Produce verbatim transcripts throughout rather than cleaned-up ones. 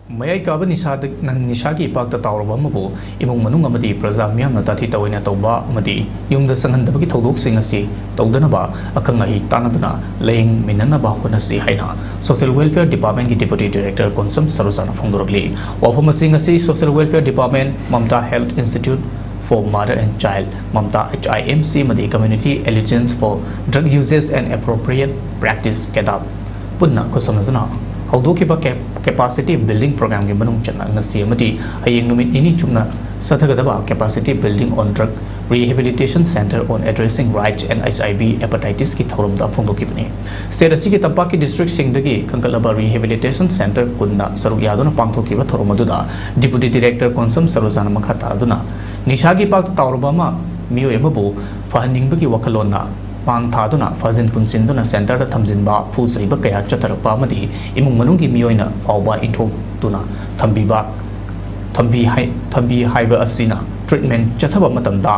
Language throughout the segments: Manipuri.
ꯃꯌꯥꯏ ꯀꯥꯕ ꯅꯤꯁꯥꯗ, ꯅꯤꯁꯥꯒꯤ ꯏꯄꯥꯛꯇ ꯇꯥꯎꯔꯕ ꯑꯃꯕꯨ ꯏꯃꯨꯡ ꯃꯅꯨꯡ ꯑꯃꯗꯤ ꯄ꯭ꯔꯖꯥ ꯃꯤꯌꯥꯝꯅ ꯇꯥꯊꯤ ꯇꯧꯑꯣꯏꯅ ꯇꯧꯕ ꯑꯃꯗꯤ ꯌꯨꯝꯗ ꯆꯪꯍꯟꯗꯕꯒꯤ ꯊꯧꯗꯣꯛꯁꯤꯡ ꯑꯁꯤ ꯇꯧꯗꯅꯕ ꯑꯈꯪ ꯑꯍꯩ ꯇꯥꯟꯅꯗꯨꯅ ꯂꯥꯌꯦꯡꯃꯤꯟꯅꯅꯕ ꯍꯣꯠꯅꯁꯤ ꯍꯥꯏꯅ Social Welfare Departmentꯀꯤ Deputy Director Konsam ꯁꯔꯣꯖꯥꯅ ꯐꯣꯡꯗꯣꯔꯛꯂꯤ꯫ ꯋꯥꯐꯝ ꯑꯁꯤꯡ ꯑꯁꯤ Social Welfare Department, Mamta Health Institute for Mother and Child, Mamta H I M C ꯑꯃꯗꯤ Community Alliance for Drug Usage and Appropriate Practice, ꯀꯦꯗꯥꯞ ꯄꯨꯟꯅ ꯈꯨꯠꯁꯝꯅꯗꯨꯅ ꯍꯧꯗꯣꯛꯈꯤꯕ ꯀꯦ-, Capacity Building Programꯒꯤ ꯃꯅꯨꯡ ꯆꯟꯅ ꯉꯁꯤ ꯑꯃꯗꯤ ꯍꯌꯦꯡ ꯅꯨꯃꯤꯠ ꯅꯤꯅꯤ ꯆꯨꯞꯅ ꯆꯠꯊꯒꯗꯕ Capacity Building on Drug Rehabilitation Center on Addressing Rights and H I V Hepatitisꯀꯤ ꯊꯧꯔꯝꯗ ꯐꯣꯡꯗꯣꯛꯈꯤꯕꯅꯤ꯫ State ꯑꯁꯤꯒꯤ ꯇꯝꯄꯥꯛꯀꯤ districtꯁꯤꯡꯗꯒꯤ ꯈꯟꯒꯠꯂꯕ Rehabilitation Center ꯀꯨꯟꯅ ꯁꯔꯨꯛ ꯌꯥꯗꯨꯅ ꯄꯥꯡꯊꯣꯛꯈꯤꯕ ꯊꯧꯔꯝ ꯑꯗꯨꯗ Deputy Director ꯀꯣꯟꯁꯝ ꯁꯔꯣꯖꯥꯅ ꯃꯈꯥ ꯇꯥꯗꯨꯅ ꯅꯤꯁꯥꯒꯤ ꯏꯄꯥꯛꯇ ꯇꯥꯎꯔꯕ ꯑꯃ, ꯃꯤꯑꯣꯏ ꯑꯃꯕꯨ ꯐꯍꯟꯅꯤꯡꯕꯒꯤ ꯋꯥꯈꯜꯂꯣꯟꯅ ꯃꯥꯡ ꯊꯥꯗꯨꯅ ꯐꯥꯖꯤꯟ ꯄꯨꯟꯁꯤꯟꯗꯨꯅ centreꯗ ꯊꯝꯖꯤꯟꯕ, ꯐꯨ ꯆꯩꯕ ꯀꯌꯥ ꯆꯠꯊꯔꯛꯄ ꯑꯃꯗꯤ ꯏꯃꯨꯡ ꯃꯅꯨꯡꯒꯤ ꯃꯤꯑꯣꯏꯅ ꯐꯥꯎꯕ ꯏꯟꯊꯣꯛꯇꯨꯅ ꯊꯝꯕꯤꯕ, ꯊꯝꯕꯤ ꯍꯥꯏ-, ꯊꯝꯕꯤ ꯍꯥꯏꯕ ꯑꯁꯤꯅ treatment ꯆꯠꯊꯕ ꯃꯇꯝꯗ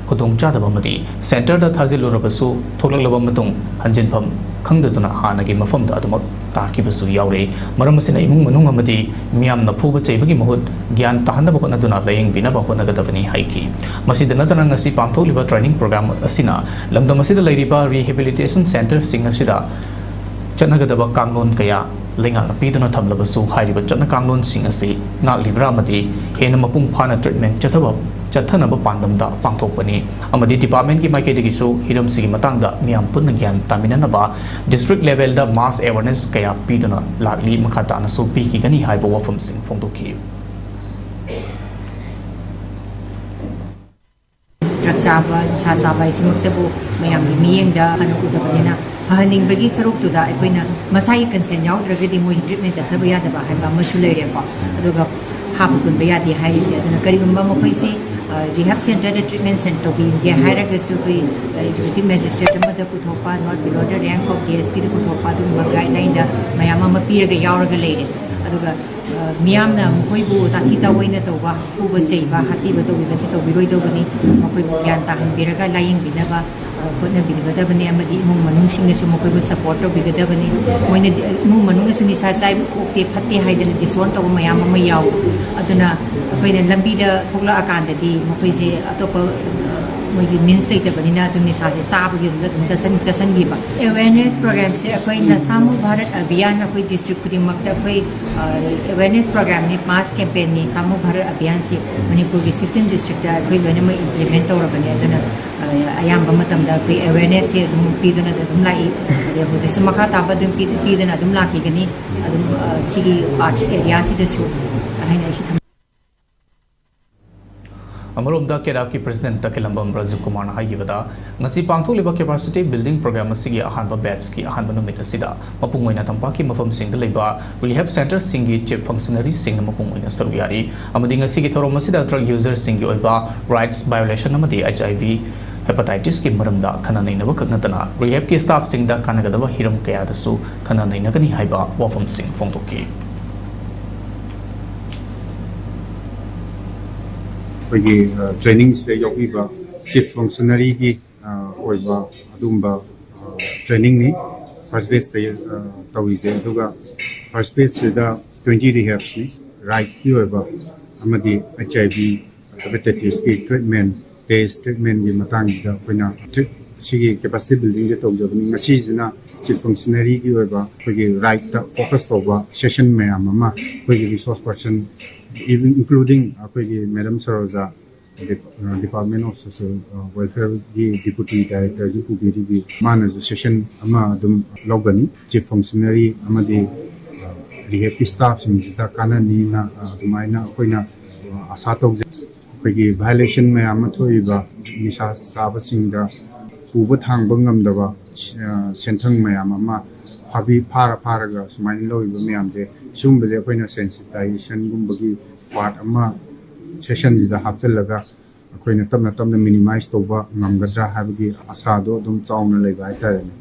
ꯈꯨꯗꯣꯡꯆꯥꯗꯕ ꯑꯃꯗꯤ centreꯗ ꯊꯥꯖꯤꯜꯂꯨꯔꯕꯁꯨ ꯊꯣꯛꯂꯛꯂꯕ ꯃꯇꯨꯡ ꯍꯟꯖꯤꯟꯐꯝ ꯈꯪꯗꯗꯨꯅ ꯍꯥꯟꯅꯒꯤ ꯃꯐꯝꯗ ꯑꯗꯨꯃꯛ ꯇꯥꯈꯤꯕꯁꯨ ꯌꯥꯎꯔꯦ꯫ ꯃꯔꯝ ꯑꯁꯤꯅ ꯏꯃꯨꯡ ꯃꯅꯨꯡ ꯑꯃꯗꯤ ꯃꯤꯌꯥꯝꯅ ꯐꯨꯕ ꯆꯩꯕꯒꯤ ꯃꯍꯨꯠ ꯒ꯭ꯌꯥꯟ ꯇꯥꯍꯟꯅꯕ ꯍꯣꯠꯅꯗꯨꯅ ꯂꯥꯌꯦꯡꯕꯤꯅꯕ ꯍꯣꯠꯅꯒꯗꯕꯅꯤ ꯍꯥꯏꯈꯤ꯫ ꯃꯁꯤꯗ ꯅꯠꯇꯅ ꯉꯁꯤ ꯄꯥꯡꯊꯣꯛꯂꯤꯕ training program ꯑꯁꯤꯅ ꯂꯝꯗꯝ ꯑꯁꯤꯗ ꯂꯩꯔꯤꯕ rehabilitation centreꯁꯤꯡ ꯑꯁꯤꯗ ꯆꯠꯅꯒꯗꯕ ꯀꯥꯡꯂꯣꯟ ꯀꯌꯥ ꯂꯩꯉꯥꯛꯅ ꯄꯤꯗꯨꯅ ꯊꯝꯂꯕꯁꯨ ꯍꯥꯏꯔꯤꯕ ꯆꯠꯅ ꯀꯥꯡꯂꯣꯟꯁꯤꯡ ꯑꯁꯤ ꯉꯥꯛꯂꯤꯕ꯭ꯔꯥ ꯑꯃꯗꯤ ꯍꯦꯟꯅ ꯃꯄꯨꯡ ꯐꯥꯅ treatment ꯆꯠꯊꯕ, ꯆꯠꯊꯅꯕ ꯄꯥꯟꯗꯝꯗ ꯄꯥꯡꯊꯣꯛꯄꯅꯤ ꯑꯃꯗꯤ departmentꯀꯤ ꯃꯥꯏꯀꯩꯗꯒꯤꯁꯨ ꯍꯤꯔꯝꯁꯤꯒꯤ ꯃꯇꯥꯡꯗ ꯃꯤꯌꯥꯝ ꯄꯨꯟꯅ ꯒ꯭ꯌꯥꯟ ꯇꯥꯃꯤꯟꯅꯅꯕ district levelꯗ mass awareness ꯀꯌꯥ ꯄꯤꯗꯨꯅ ꯂꯥꯛꯂꯤ, ꯃꯈꯥ ꯇꯥꯅꯁꯨ ꯄꯤꯈꯤꯒꯅꯤ ꯍꯥꯏꯕ ꯋꯥꯐꯝꯁꯤꯡ ꯐꯣꯡꯗꯣꯛꯈꯤ꯫ ꯗ꯭ꯔꯒ ꯆꯥꯕ, ꯅꯤꯁꯥ ꯆꯥꯕ ꯍꯥꯏꯁꯤꯃꯛꯇꯕꯨ ꯃꯌꯥꯝꯒꯤ ꯃꯤꯠꯌꯦꯡꯗ ꯐꯅ ꯎꯗꯕꯅꯤꯅ, ꯐꯍꯟꯅꯤꯡꯕꯒꯤ ꯁꯔꯨꯛꯇꯨꯗ ꯑꯩꯈꯣꯏꯅ ꯃꯁꯥꯒꯤ consent ꯌꯥꯎꯗ꯭ꯔꯒꯗꯤ ꯃꯣꯏꯁꯤ treatment ꯆꯠꯊꯕ ꯌꯥꯗꯕ ꯍꯥꯏꯕ ꯑꯃꯁꯨ ꯂꯩꯔꯦꯀꯣ꯫ ꯑꯗꯨꯒ ꯍꯥꯞꯄ ꯄꯨꯟꯕ ꯌꯥꯗꯦ ꯍꯥꯏꯔꯤꯁꯦ꯫ ꯑꯗꯨꯅ ꯀꯔꯤꯒꯨꯝꯕ ꯃꯈꯣꯏꯁꯤ, ꯑ, rehab centreꯗ treatment cent-, ꯇꯧꯕꯤꯒꯦ ꯍꯥꯏꯔꯒꯁꯨ ꯑꯩꯈꯣꯏ, ꯑ, executive magistrate ꯑꯃꯗ ꯄꯨꯊꯣꯛꯄ, not below the rank of D S Pꯗ ꯄꯨꯊꯣꯛꯄ ꯑꯗꯨꯒꯨꯝꯕ guidelineꯗ ꯃꯌꯥꯝ ꯑꯃ ꯄꯤꯔꯒ ꯌꯥꯎꯔꯒ ꯂꯩꯔꯦ꯫ ꯑꯗꯨꯒ ꯃꯤꯌꯥꯝꯅ ꯃꯈꯣꯏꯕꯨ ꯇꯥꯊꯤ ꯇꯥꯑꯣꯏꯅ ꯇꯧꯕ, ꯐꯨꯕ ꯆꯩꯕ, ꯍꯥꯠꯄꯤꯕ ꯇꯧꯕꯤꯕꯁꯤ ꯇꯧꯕꯤꯔꯣꯏꯗꯧꯕꯅꯤ꯫ ꯃꯈꯣꯏꯕꯨ ꯒ꯭ꯌꯥꯟ ꯇꯥꯍꯟꯕꯤꯔꯒ ꯂꯥꯏꯌꯦꯡꯕꯤꯅꯕ ꯍꯣꯠꯅꯕꯤꯒꯗꯕꯅꯤ꯫ ꯑꯃꯗꯤ ꯏꯃꯨꯡ ꯃꯅꯨꯡꯁꯤꯡꯅꯁꯨ ꯃꯈꯣꯏꯕꯨ ꯁꯄꯣꯔꯠ ꯇꯧꯕꯤꯒꯗꯕꯅꯤ꯫ ꯃꯣꯏꯅꯗꯤ ꯏꯃꯨꯡ ꯃꯅꯨꯡꯅꯁꯨ ꯅꯤꯁꯥ ꯆꯥꯏꯕ ꯑꯣꯛꯇꯦ, ꯐꯠꯇꯦ ꯍꯥꯏꯗꯅ ꯗꯤꯁꯑꯣꯟ ꯇꯧꯕ ꯃꯌꯥꯝ ꯑꯃ ꯌꯥꯎꯏ꯫ ꯑꯗꯨꯅ ꯑꯩꯈꯣꯏꯅ ꯂꯝꯕꯤꯗ ꯊꯣꯛꯂꯛꯑꯀꯥꯟꯗꯗꯤ ꯃꯈꯣꯏꯁꯦ ꯑꯇꯣꯞꯄ ꯃꯣꯏꯒꯤ ꯃꯤꯟꯁ ꯂꯩꯇꯕꯅꯤꯅ ꯑꯗꯨꯝ ꯅꯤꯁꯥꯁꯦ ꯆꯥꯕꯒꯤ ꯑꯗꯨꯝ ꯆꯠꯁꯟ ꯆꯠꯁꯟꯈꯤꯕ꯫ ꯑꯦꯋꯦꯔꯅꯦꯁ ꯄ꯭ꯔꯣꯒ꯭ꯔꯥꯝꯁꯦ ꯑꯩꯈꯣꯏ ꯅꯁꯥ ꯃꯨꯛ ꯚꯥꯔꯠ ꯑꯚꯤꯌꯥꯟ, ꯑꯩꯈꯣꯏ ꯗꯤꯁꯇ꯭ꯔꯤꯛ ꯈꯨꯗꯤꯡꯃꯛꯇ ꯑꯩꯈꯣꯏ ꯑꯦꯋꯦꯔꯅꯦꯁ ꯄ꯭ꯔꯣꯒ꯭ꯔꯥꯝꯅꯤ, ꯃꯥꯁ ꯀꯦꯝꯄꯦꯟꯅꯤ꯫ ꯅꯁꯥ ꯃꯨꯛ ꯚꯥꯔꯠ ꯑꯚꯤꯌꯥꯟꯁꯤ ꯃꯅꯤꯄꯨꯔꯒꯤ ꯁꯤꯛꯁꯇꯤꯟ ꯗꯤꯁꯇ꯭ꯔꯤꯛꯇ ꯑꯩꯈꯣꯏ ꯂꯣꯏꯅꯃꯛ ꯏꯝꯄ꯭ꯂꯤꯃꯦꯟ ꯇꯧꯔꯕꯅꯤ꯫ ꯑꯗꯨꯅ ꯑꯌꯥꯝꯕ ꯃꯇꯝꯗ ꯑꯩꯈꯣꯏ ꯑꯦꯋꯦꯔꯅꯦꯁꯁꯦ ꯑꯗꯨꯝ ꯄꯤꯗꯨꯅ ꯑꯗꯨꯝ ꯂꯥꯛꯏ꯫ ꯑꯗꯩ ꯍꯧꯖꯤꯛꯁꯨ ꯃꯈꯥ ꯇꯥꯕ ꯑꯗꯨꯝ ꯄꯤꯗꯨꯅ ꯑꯗꯨꯝ ꯂꯥꯛꯈꯤꯒꯅꯤ꯫ ꯑꯗꯨꯝ ꯁꯤꯒꯤ ꯑꯥꯔꯠꯁ ꯑꯦꯔꯤꯌꯥꯁꯤꯗꯁꯨ ꯍꯥꯏꯅ ꯑꯩꯁꯤ ꯊꯝꯖꯒꯦ꯫ ꯑꯃꯔꯣꯝꯗ ꯀꯦꯗꯥꯞꯀꯤ ꯄ꯭ꯔꯁꯤꯗꯦꯟꯠ ꯇꯈꯦꯂꯝꯕꯝ ꯔꯥꯖꯤꯕ ꯀꯨꯃꯥꯔꯅ ꯍꯥꯏꯈꯤꯕꯗ, ꯉꯁꯤ ꯄꯥꯡꯊꯣꯛꯂꯤꯕ ꯀꯦꯄꯥꯁꯤꯇꯤ ꯕꯤꯜꯗꯤꯡ ꯄ꯭ꯔꯣꯒ꯭ꯔꯥꯝ ꯑꯁꯤꯒꯤ ꯑꯍꯥꯟꯕ ꯕꯦꯠꯁꯀꯤ ꯑꯍꯥꯟꯕ ꯅꯨꯃꯤꯠ ꯑꯁꯤꯗ ꯃꯄꯨꯡ ꯑꯣꯏꯅ ꯇꯝꯄꯥꯛꯀꯤ ꯃꯐꯝꯁꯤꯡꯗ ꯂꯩꯕ ꯔꯤꯍꯦꯕ ꯁꯦꯟꯇꯔꯁꯤꯡꯒꯤ ꯆꯤꯐ ꯐꯪꯁꯅꯔꯤꯁꯤꯡꯅ ꯃꯄꯨꯡ ꯑꯣꯏꯅ ꯁꯔꯨꯛ ꯌꯥꯔꯤ꯫ ꯑꯃꯗꯤ ꯉꯁꯤꯒꯤ ꯊꯧꯔꯝ ꯑꯁꯤꯗ ꯗ꯭ꯔꯒ ꯌꯨꯖꯔꯁꯤꯡꯒꯤ ꯑꯣꯏꯕ ꯔꯥꯏꯠꯁ ꯚꯥꯏꯑꯣꯂꯦꯁꯟ ꯑꯃꯗꯤ ꯑꯩꯆ ꯑꯥꯏ ꯚꯤ ꯍꯦꯄꯥꯇꯥꯏꯇꯤꯁꯀꯤ ꯃꯔꯝꯗ ꯈꯟꯅ ꯅꯩꯅꯕ ꯈꯛ ꯅꯠꯇꯅ ꯔꯤꯍꯦꯕꯀꯤ ꯁ꯭ꯇꯥꯐꯁꯤꯡꯗ ꯀꯥꯟꯅꯒꯗꯕ ꯍꯤꯔꯝ ꯀꯌꯥꯗꯁꯨ ꯈꯟꯅ ꯅꯩꯅꯒꯅꯤ ꯍꯥꯏꯕ ꯋꯥꯐꯝꯁꯤꯡ ꯐꯣꯡꯗꯣꯛꯈꯤ꯫ ꯑꯩꯈꯣꯏꯒꯤ ꯇ꯭ꯔꯦꯅꯤꯡꯁꯤꯗ ꯌꯥꯎꯕꯤꯕ ꯆꯤꯐ ꯐꯪꯁꯅꯔꯤꯒꯤ ꯑꯣꯏꯕ ꯑꯗꯨꯒꯨꯝꯕ ꯇ꯭ꯔꯦꯅꯤꯡꯅꯤ ꯐꯥꯔꯁ ꯕꯦꯁꯇ ꯇꯧꯔꯤꯁꯦ꯫ ꯑꯗꯨꯒ ꯐꯥꯔꯁ ꯕꯦꯁꯁꯤꯗ ꯇ꯭ꯋꯦꯟꯇꯤ ꯔꯤꯍꯦꯞꯁꯅꯤ, ꯔꯥꯏꯠꯀꯤ ꯑꯣꯏꯕ ꯑꯃꯗꯤ ꯑꯩꯆ ꯑꯥꯏ ꯚꯤ ꯍꯦꯄꯥꯇꯥꯏꯇꯤꯁꯀꯤ ꯇ꯭ꯔꯤꯠꯃꯦꯟ, ꯇꯦꯁ ꯇ꯭ꯔꯤꯠꯃꯦꯟꯒꯤ ꯃꯇꯥꯡꯁꯤꯗ ꯑꯩꯈꯣꯏꯅ ꯇ꯭ꯔꯤꯠ ꯁꯤꯒꯤ ꯀꯦꯄꯥꯁꯤꯇꯤ ꯕꯤꯜꯗꯤꯡꯁꯦ ꯇꯧꯖꯕꯅꯤ꯫ ꯉꯁꯤꯁꯤꯅ ꯆꯤꯐ ꯐꯪꯁꯅꯔꯤꯒꯤ ꯑꯣꯏꯕ ꯑꯩꯈꯣꯏꯒꯤ ꯔꯥꯏꯠꯇ ꯐꯣꯀꯁ ꯇꯧꯕ ꯁꯦꯁꯟ ꯃꯌꯥꯝ ꯑꯃ ꯑꯩꯈꯣꯏꯒꯤ ꯔꯤꯁꯣꯔꯁ ꯄꯔꯁꯟ, including ꯑꯩꯈꯣꯏꯒꯤ madam Saroja, department of social ꯋꯦꯜꯐꯤꯌꯔꯒꯤ ꯗꯤꯄꯨꯇꯤ ꯗꯥꯏꯔꯦꯛꯇꯔꯁꯨ ꯄꯨꯕꯤꯔꯤꯕꯤ, ꯃꯥꯅꯁꯨ ꯁꯦꯁꯟ ꯑꯃ ꯑꯗꯨꯝ ꯂꯧꯒꯅꯤ꯫ ꯆꯤꯐ ꯐꯪꯁꯅꯔꯤ ꯑꯃꯗꯤ ꯔꯤꯍꯦꯕꯀꯤ ꯁ꯭ꯇꯥꯐꯁꯤꯡꯁꯤꯗ ꯀꯥꯟꯅꯅꯤꯅ ꯑꯗꯨꯃꯥꯏꯅ ꯑꯩꯈꯣꯏꯅ ꯑꯥꯁꯥ ꯇꯧꯖꯩ꯫ ꯑꯩꯈꯣꯏꯒꯤ ꯚꯥꯏꯑꯣꯂꯦꯁꯟ ꯃꯌꯥꯝ ꯑꯃ ꯊꯣꯛꯏꯕ ꯅꯤꯁꯥ ꯆꯥꯕꯁꯤꯡꯗ ꯄꯨꯕ ꯊꯥꯡꯕ ꯉꯝꯗꯕ ꯁꯦꯟꯊꯪ ꯃꯌꯥꯝ ꯑꯃ ꯐꯥꯕꯤ ꯐꯥꯔ ꯐꯥꯔꯒ ꯁꯨꯃꯥꯏꯅ ꯂꯧꯔꯤꯕ ꯃꯌꯥꯝꯁꯦ, ꯁꯤꯒꯨꯝꯕꯁꯦ ꯑꯩꯈꯣꯏꯅ ꯁꯦꯟꯁꯤꯇꯥꯏꯖꯦꯁꯟꯒꯨꯝꯕꯒꯤ ꯄꯥꯔꯠ ꯑꯃ ꯁꯦꯁꯟꯁꯤꯗ ꯍꯥꯞꯆꯤꯜꯂꯒ ꯑꯩꯈꯣꯏꯅ ꯇꯞꯅ ꯇꯞꯅ ꯃꯤꯅꯤꯃꯥꯏꯁ ꯇꯧꯕ ꯉꯝꯒꯗ꯭ꯔꯥ ꯍꯥꯏꯕꯒꯤ ꯑꯁꯥꯗꯣ ꯑꯗꯨꯝ ꯆꯥꯎꯅ ꯂꯩꯕ ꯍꯥꯏꯇꯥꯔꯦꯅꯦ꯫